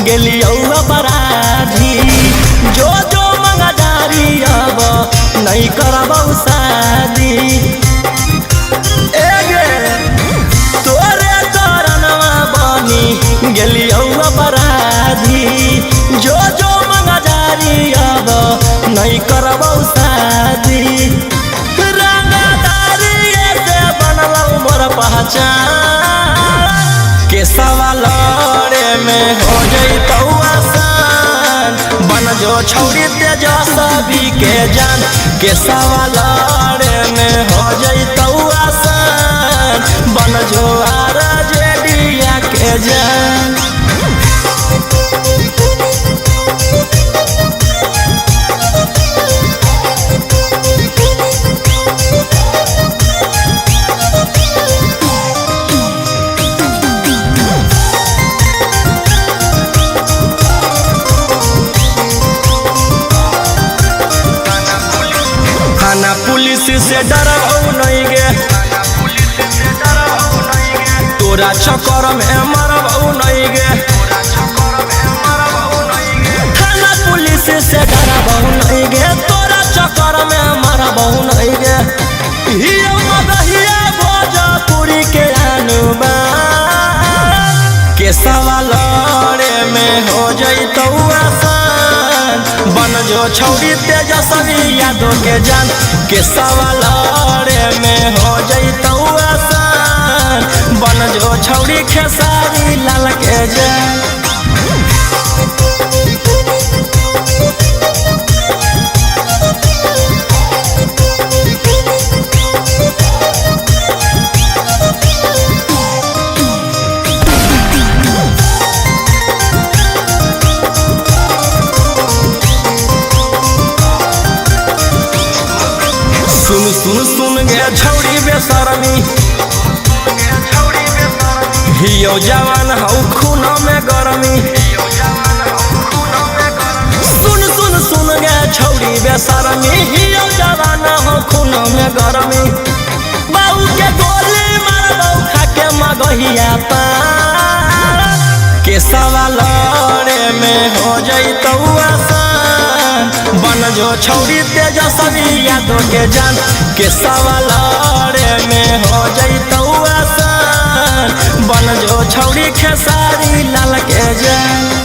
गेलियौ अपराधी। जो जो मंगदारी अब नहीं करबौ शादी। एगे तोरे चरणवा बनी गेलियौ अपराधी। जो जो मंगदारी अब नहीं करबौ शादी। रंगदारी से बनलौ मोर पहचान। केसवा लड़े में हो जइतौ आसान। बन जो छौड़ी तेजस्वी के जान। केसवा लड़े में हो जइतौ आसान। बन जो आरजेडिया के जान। थाना पुलिस से डरबौ नहीं गे, तोरा चक्कर में मरबौ नहीं गे। थाना पुलिस से डरबौ नहीं गे, तोरा चक्कर में मरबौ नहीं गे। हियो मगहिया भोजपुरी के अनुमान। केसवा लड़े में हो जइतौ आसान। बन जो छौड़ी तेजस्वी यादव के जान। केसवा लड़े में हो जइतौ आसान। बन जो छौड़ी खेसारी लाल के जान। सुन सुन सुन गे छौड़ी बेशरमी, हियो जवान हौ खून में गरमी। सुन सुन सुन गे छौड़ी बेशरमी, हियो जवान हौ खून में गरमी। बाऊ के गोली मारबौ खाके मगहिया पान। केसवा लड़े में हो जइतौ आसान। बन जो छौड़ी तेजस्वी यादव के जान। केसवा लड़े में हो जइतौ आसान। बन जो छौड़ी खेसारी लाल के जान।